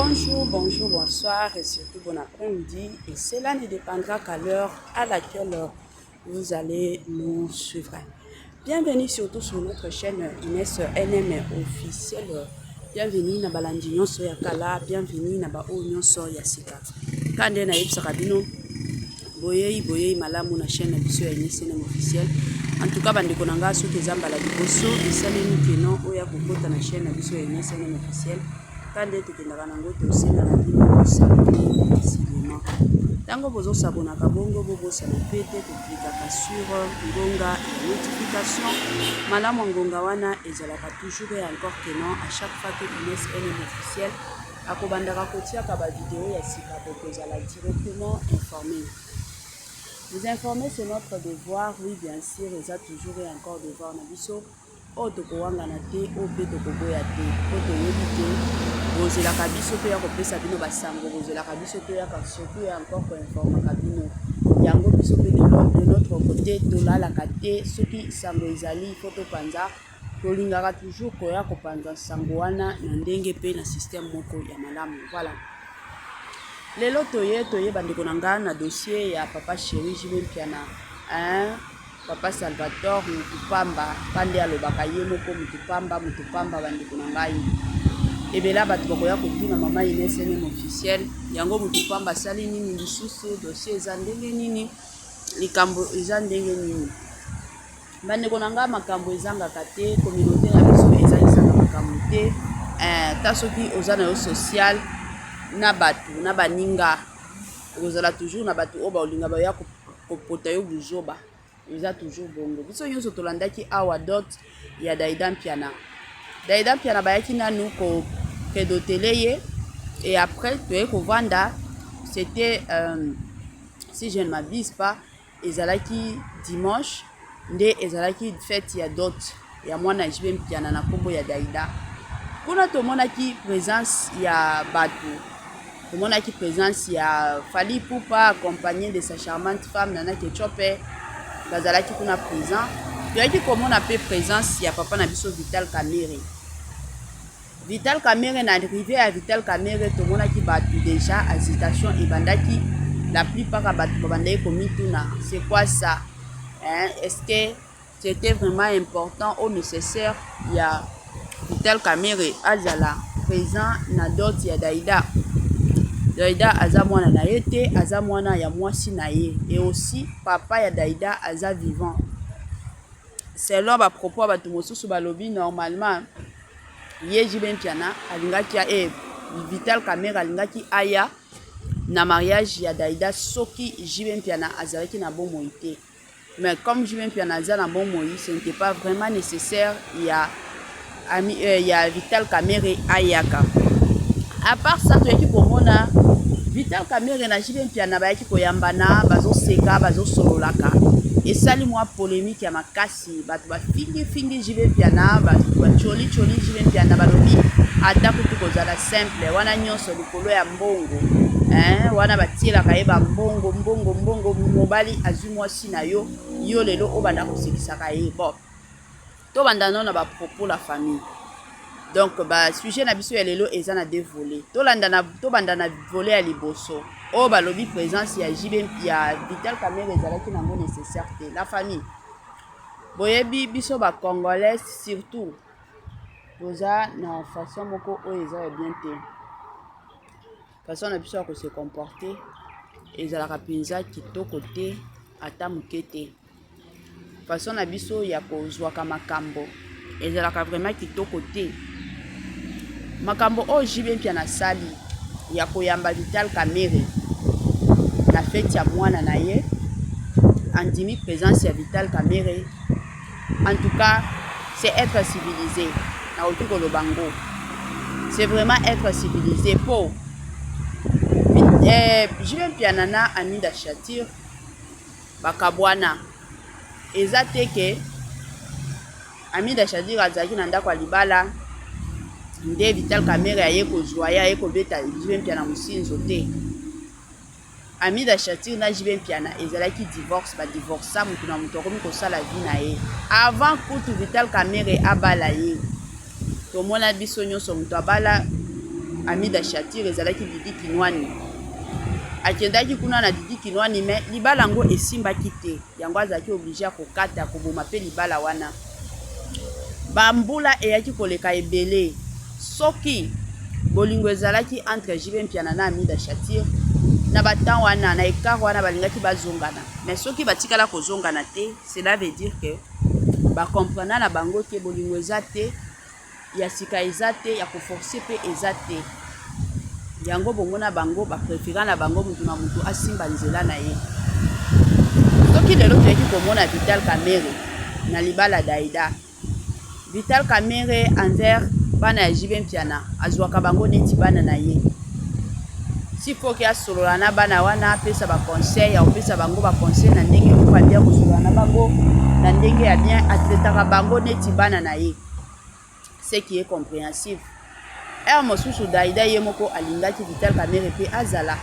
Bonjour, bonjour, bonsoir et surtout bon après-midi. Et cela ne dépendra qu'à l'heure à laquelle vous allez nous suivre. Bienvenue surtout sur notre chaîne Inès NM officielle. Bienvenue na balandi nyonso ya kala, bienvenue na ba oyo nyonso ya sika. Ka nde nayebisaka bino boyei boyei malamu na chaîne na biso ya Inès NM officielle. En tout cas bandeko na nga, soki eza mbala liboso esalemi keno oyo ya kokota na chaîne na biso ya Inès NM officielle, ka nde tokendaka nango, tosenga na bino kos'abonner massivement. Ntango bozosabonaka bongo, bobosana mpe te koklikaka sur ngonga ya notification. Malamu ya ngonga wana ezalaka toujours et encore que non, à chaque fois que Inès NM officiel akobandaka kotiaka bavideo ya sika, bokozala directement informé. Vous informer, c'est notre devoir. Oui, bien sûr, eza toujours et encore devoir na biso oyo tokowangana te, oyo mpe tokoboya te, po toyebi te bozelaka biso toya kopesa bino basango, bozelaka biso toyaka surtout et encore koinformaka bino yango. Biso mpe de notre côté tolalaka te. Soki sango ezali, fo topanza. Tolingaka toujours koya kopanza sango wana na ndenge mpe na système moko ya malamu. Voilà, lelo toye toyeba, ndeko na nga, na dossier ya papa chéri JB Mpiana, hein? Papa Salvatore mutu pamba, pa nde alobaka ye moko mutu pamba, mutu pamba. Bandeko na ngai, ebele bato bakoya kotuna mama Ines NM officiel yango, mutu pamba asali nini lisusu? Dossier eza ndenge nini? Likambo eza ndenge nini? Bandeko na ngai, makambo ezangaka te. Communauté na biso ezalisaka makambo te. Ta soki oza na yo social na bato na baninga, okozala toujours na bato oyo baolinga baya kopota yo buzoba. Eza toujours bongo. Biso nyonso tolandaki awa dot ya Daida Mpiana. Daida Mpiana, bayaki nanu koprédoter ye et après toye kovanda. C'était si je ne m'abuse pas, ezalaki dimanche nde ezalaki fête ya dot ya mwana JB Mpiana na nkombo ya Daida. Kuna tomonaki présence ya bato, tomonaki présence ya Fally Ipupa accompagné de sa charmante femme Nana Ketchope, bazalaki kuna présent. Toyaki komona mpe présence ya papa na biso Vital Kamerhe. Vital Kamerhe, na arrivée ya Vital Kamerhe, tomonaki bato déjà agitation ebandaki. La plupart ya bato babandaki komituna: c'est quoi ça, hein? Est-ce que c'était vraiment important ou nécessaire ya Vital Kamerhe azala présent na dot ya Daida? Daida aza mwana na ye te, aza mwana ya mwasi na ye. Et aussi papa ya Daida aza vivant. Selon bapropos ya bato mosusu, balobi normalement ye JB Mpiana alingaki Vital Kamerhe alingaki aya na mariage ya Daida soki JB Mpiana azalaki na bomoi te. Mais comme JB Mpiana aza na bomoi, ce n'était pas vraiment nécessaire ya Vital Kamerhe ayaka. À part ça, toyaki komona Vital Kamerhe na JB Mpiana bayaki koyambana, bazoseka, bazosololaka. Esali mwa polémique ya makasi. Bato bafingifingi JB Mpiana, batiolitioli JB Mpiana, balobi ata kutu kozala simple wana nyonso likolo ya mbongo, hein? Wana batielaka ye bambongo, mbongo, mbongo. Mobali azwi mwasi na yo, yo lelo obanda kosekisaka ye. Bon, tobanda nano na bapropos, la famille. Donc basujet na biso ya lelo eza na deux volets. Tolanda na, tobanda na volet ya liboso oyo balobi présence ya JB, ya Vital Kamerhe ezalaki nango nécessaire te. La famille, boyebi biso bacongolais surtout toza na façon moko oyo eza ya bien te. Façon na biso ya kose comporter ezalaka mpenza kitoko te, ata moke te. Façon na biso ya kozwaka makambo ezalaka vraiment kitoko te. Makambo oyo JB Mpiana asali ya koyamba Vital Kamerhe na fête ya mwana na ye, andimi présence ya Vital Kamerhe, en tout cas c'est être civilisé. Nakoki koloba ngo, c'est vraiment être civilisé, po JB Mpiana na Amida Shatir bakabwana. Eza te ke Amida Shatir azalaki na ndako ya libala nde Vital Kamerhe aye kozwa ye, aye kobeta JB Mpiana mosinzo te. Amida Shatir na JB Mpiana ezalaki divorce, badivorça, motu na moto akomi kosala vie na ye. Avant kutu Vital Kamerhe abala ye, tomona biso nyonso moto abala. Amida Shatir, ezalaki Didi Kinwani. Akendaki kuna na Didi Kinwani, mais libala yango esimbaki te. Yango azalaki oblige ya kokata, koboma mpe libala wana. Bambula eyaki koleka ebele. Soki bolingo ezalaki entre JB Mpiana na Amida Shatir, na ba temps wana, na ecart wana, balingaki bazongana. Mais soki batikala kozongana te, cela veut dire que ba comprena na bango te, bolingo eza te, ya sika eza te, ya koforce mpe eza te. Yango bongo na bango baprefera na bango mutu na mutu asimba nzela na ye. Soki lelo toyaki komona Vital Kamerhe na libala Daida, Vital Kamerhe envers bana ya JB Mpiana azwaka bango neti bana na ye. Si faut ke asolola na bana wana, apesa ba conseil, akopesa bango ba conseil na ndenge moko ya bien, kosolola na bango na ndenge ya bien, atraitaka bango neti bana na ye, ce qui est compréhensible. Heure mosusu Daida ye moko alingaki Vital Kamerhe mpe azala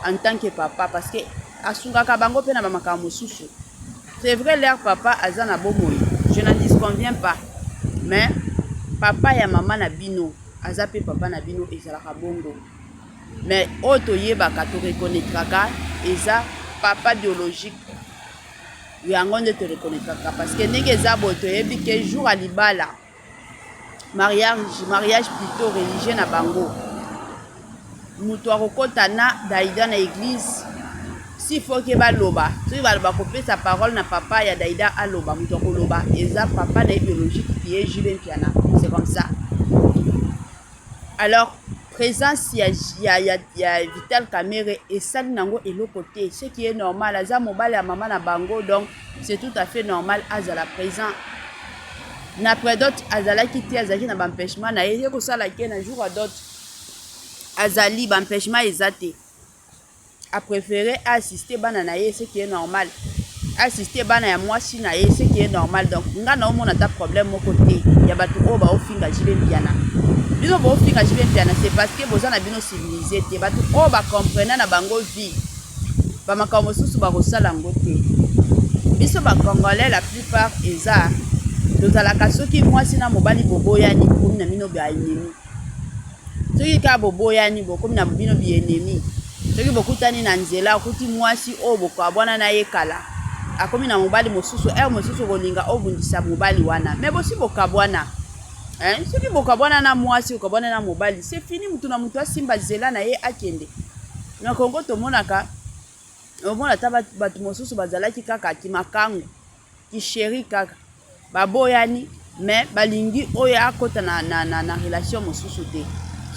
en tant que papa, parce que asungaka bango mpe na bamakambo mosusu. C'est vrai, leur papa aza na bomoi, je n'en disconviens pas, mais papa ya mama na bino aza mpe papa na bino, ezalaka bongo. Mais oyo toyebaka, toreconnaîtraka, eza papa biologique. Yango nde toreconnaîtraka, parce que ndenge eza boye, toyebi ke jour ya libala, mariage plutôt religieux na bango, moto akokɔta na Daida na église, s'il faut ke baloba, soki baloba kopesa parole na papa ya Daida, aloba, moto akoloba eza papa na ye biologique qui est JB Mpiana. C'est comme ça. Alors présence ya Vital Kamerhe esali nango eloko te, ce qui est normal. Aza mobali ya mama na bango, donc c'est tout à fait normal azala présent. Na prédot azalaki te, azalaki na baempêchement na ye. Ye kosala ke na jour ya dot azali, baempêchement eza te, apréféré assister bana na ye, ce qui est normal, assister bana ya mwasi na ye, ce qui est normal. Donc nga na omona ata problème moko te ya bato oyo baofinga JB Mpiana. Bino baofinga JB Mpiana, c'est parce que boza na bino civilisé te. Bato oyo bacomprena na bango vie, bamakambo mosusu bakosala yango te. Biso Bacongolais, la plupart eza tozalaka, soki mwasi na mobali boboyani, bokomi na bino baennemi. Soki kaka boboyani, bokomi na bino biennemi. Soki bokutani na nzela, okuti mwasi oyo bokabwana na ye kala akomi na mobali mosusu, heure mosusu okolinga obundisa mobali wana, mais bosi bokabwana. Soki bokabwana na mwasi, okabwana na mobali, c'est fini, mutu na mutu asimba nzela na ye, akende. Na Kongo tomonaka, omona ata bato mosusu bazalaki kaka kimakangu, kichéri, kaka baboyani, mais balingi oyo akɔta na relation mosusu te.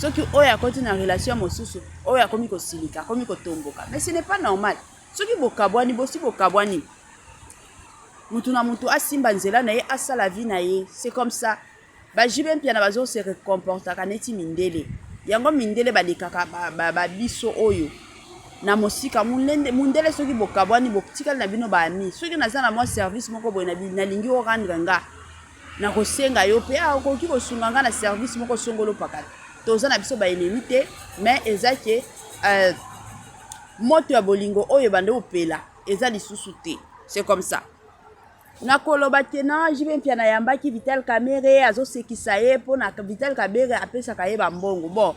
Soki oyo akɔti na relation mosusu, oyo akomi kosilika, akomi kotomboka. Mais ce n'est pas normal. Soki bokabwani, bosi bokabwani, mutu na mutu asimba nzela na ye, asala vie na ye. C'est comme ça. BaJB Mpiana bazose comportaka neti mindele. Yango mindele balekaka babiso oyo na mosika. Mundele, soki bokabwani, botikali na bino baami. Soki naza na mwa service moko boye nalingi orendre nga, nakosenga yo mpe, ah, okoki kosunga nga na service moko songolo pakala. Toza na biso baennemi te, mais eza ke moto ya bolingo oyo ebanda opela eza lisusu te. C'est comme ça. Nakoloba te na JB Mpiana ayambaki Vital Kamerhe, azosekisa ye mpona Vital Kamerhe apesaka ye bambongo. Bon,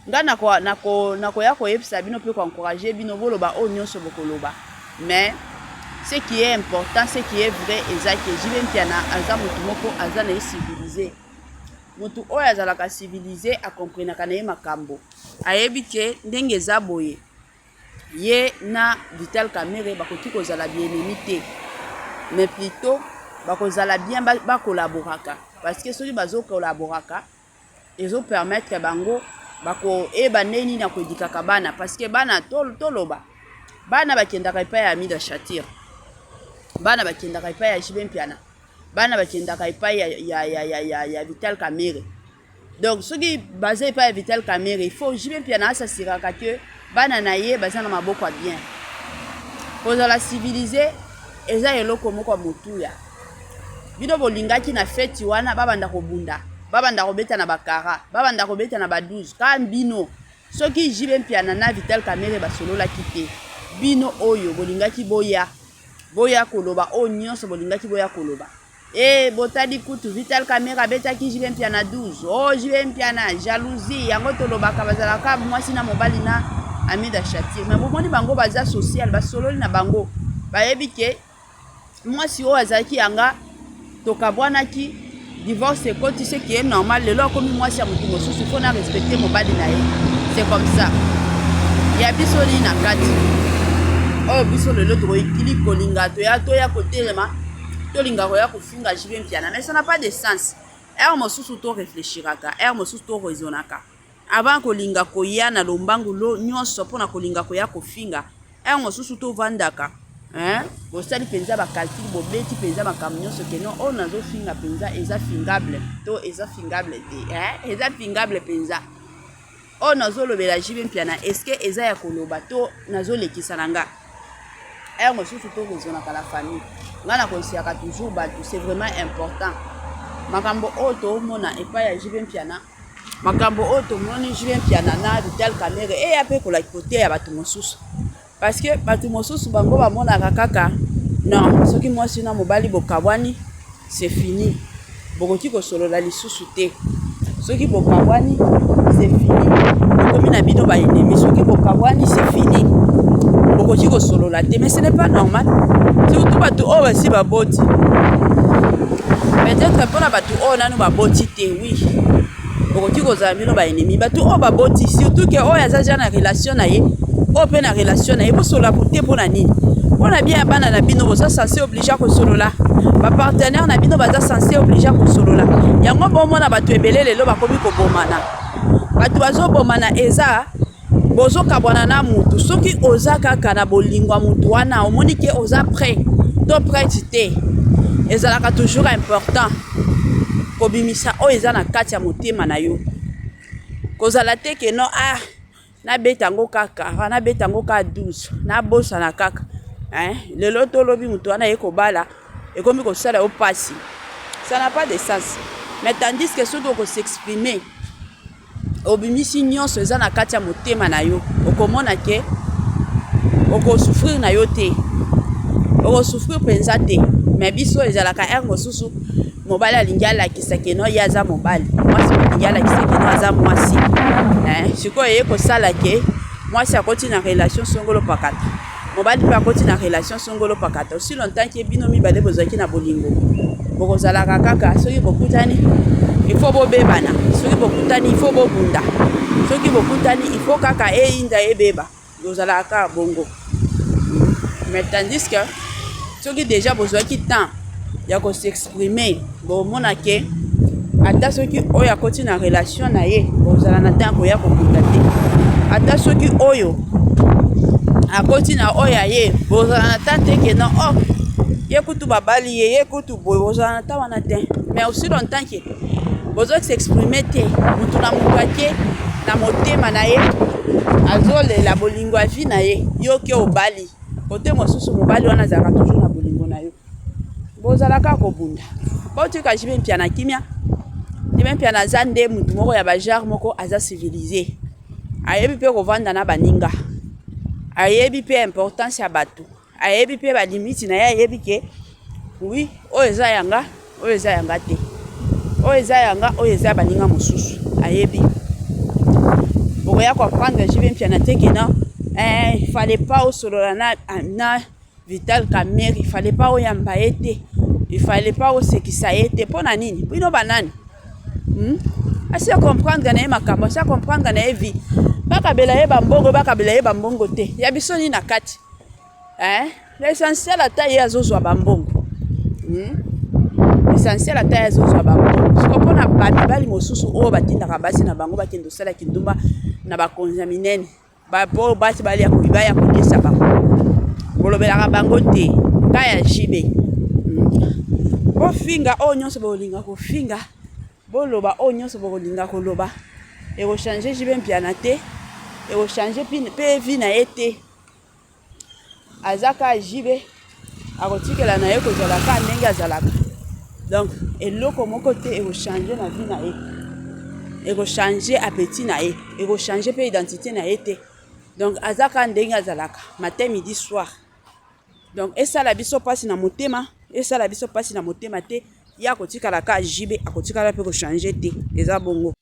nga nakoya koyebisa bino mpe koencourage bino, boloba oyo nyonso bokoloba, mais ce qui est important, ce qui est vrai, eza ke JB Mpiana aza motu moko aza na ye civilisé. Motu oyo azalaka civilisé akomprenaka na ye makambo, ayebi ke ndenge eza boye, ye na Vital Kamerhe bakoki kozala biennemi te, mais plutôt bakozala bien, bakolaboraka, parce que soki bazokolaboraka, ezopermettre bango bakoyeba ndenge nini ya koéduquaka bana. Parce que bana, toloba, bana bakendaka epai ya Amida Shatir, bana bakendaka epai ya JB Mpiana, bana bakendaka epai ya Vital Kamerhe. Donc soki baza epai ya Vital Kamerhe, il faut JB Mpiana asasiraka ke bana na ye baza na maboko ya bien. Kozala civilisé eza eloko moko ya motuya. Bino bolingaki na feti wana babanda kobunda, babanda kobeta na bakara, babanda kobeta na ba 12 kaka bino. Soki JB Mpiana na Vital Kamerhe basololaki te, bino oyo bolingaki boya koloba oyo nyonso bolingaki boya koloba. E botali kutu Vital Kamerhe abetaki JB Mpiana 12. Oh JB Mpiana jalousie yango tolobaka bazalaka mwasi na mobali na Amida Shatir. Mais bomoni bango baza social, basololi na bango. Bayebi ke mwasi oyo azalaki yanga tokabwanaki divorce ekoti ce qui est normal lelo akomi mwasi ya motu mosusu faut na respecter mobali na ye c'est comme ça ya biso nini na kati oyo biso lelo tokoyikili kolinga toya toya kotelema tolinga koya kofinga JB Mpiana mais ça n'a pas de sens heure mosusu to réfléchiraka heure mosusu to raisonnaka avant kolinga koya na lombangu lo nyonso mpona kolinga koya kofinga heure mosusu tovandaka hein bosali mpenza bacalcul bobeti mpenza makambo nyonso ke non oyo nazofinga mpenza eza fingable to eza fingable te hein eza fingable mpenza oyo nazolobela JB Mpiana est-ce eza ya koloba to nazolekisa na nga heure mosusu tokozonaka la famille ngai nakonseyaka toujours bato c'est vraiment important makambo oyo toomona epai ya JB Mpiana makambo oyo tomoni JB Mpiana na Vital Kamerhe eya mpe kolaki koteya bato mosusu parce que bato mosusu bango bamonaka kaka non soki mwasi na mobali bokabwani c'est fini bokoki kosolola lisusu te soki bokabwani c'est fini bokomi na bino baennemi soki bokabwani c'est fini bokoki kosolola te mais ce n'est pas normal surtout bato oyo basi baboti peut-être mpona bato oyo nanu baboti te oui bokoki kozala bino baennemi bato oyo baboti surtout ke oyo aza ja na relation na ye oyo mpe na relation na ye bosolola te mpona nini mpona bien ya bana na bino boza censé obligé kosolola bapartenaire na bino baza censé obligé kosolola yango bomona bato ebele lelo bakomi kobomana bato bazobomana eza bozokabwana na mutu soki oza kaka na bolingo ya mutu wana omoni ke oza prêt to prête te ezalaka toujours important kobimisa oyo eza na kati ya motema na yo kozala te ke non ah nabeta yango kaka nabeta yango kaka 12 nabosana kaka hein? Lelo tolobi moto wana ye kobala ekomi kosala yo mpasi ça n'a pas de sens mais tandis que soki okos'exprimer obimisi nyonso eza na kati ya motema na yo okomona ke okosouffrir na yo te okosouffrir mpenza te mais biso ezalaka heure mosusu mobali alingi alakisa ke non ye aza mobali mwasi alingi alakisa ke non aza mwasi sikoyo eye kosala ke mwasi akoti na relation songolo pakata mobali mpe akoti na relation songolo pakata aussi longtemps ke bino mibale bozalaki na bolingo bokozalaka kaka soki bokutani il faut bobebana soki bokutani il faut bobunda soki bokutani il faut kaka eyinda ebeba bozalaka kaka bongo mais tandis que soki déjà bozwaki temps ya kos'exprimer bomona ke ata soki oyo akoti na relation na ye bozala na temps koya kobunda te ata soki oyo akoti na oyo aye bozala na temps te ke non oh ye kutu babali ye ye kutu boye bozala na temps wana te mais aussi longtemps ke bozo s'exprimer te mutu na mutu ake na motema na ye azolela bolingo ya vie na ye yo ke obali kote mosusu mobali wana azalaka toujours na bolingo na yo bozalaka kobunda botika JB Mpiana kimia JB Mpiana aza nde mutu moko ya bagenre moko aza civilisé ayebi mpe kovanda na baninga ayebi mpe importance ya bato ayebi mpe balimite na ye ayebi ke oui oyo eza yanga oyo eza yanga te oyo eza yanga oyo eza baninga mosusu ayebi bokoya koapprendre JB Mpiana te ke non eh, il fallait pas osolola na Vital Kamerhe il fallait pas oyamba ye te il fallait pas osekisa ye te mpo na nini bino banani Asi acomprendre na ye makambo asi acomprendre na ye vie bakabela ye bambongo bakabela ye bambongo te ya biso nini na kati eh? L'essentiel ata ye azozwa bambongo Essentiel ata ye azozwa bambongo siko mpona bamibali mosusu oyo batindaka basi na bango bakende kosala kindumba na bakonzi ya minene po basi baya kolesa bango bolobelaka bango te ka ya JB bofinga oyo nyonso bokolinga kofinga boloba oyo nyonso bokolinga koloba ekochange JB Mpiana te ekochange mpe vie na ye te aza ka JB akotikela na ye kozala ka ndenge azalaka donc eloko moko te ekochange na vie na ye ekochange appétit na ye ekochange mpe identité na ye te donc aza ka ndenge azalaka matin midi soir donc esala biso mpasi na motema esala biso mpasi na motema te. Ye akotikala ka JB, akotikala mpe kochanger te, eza bongo.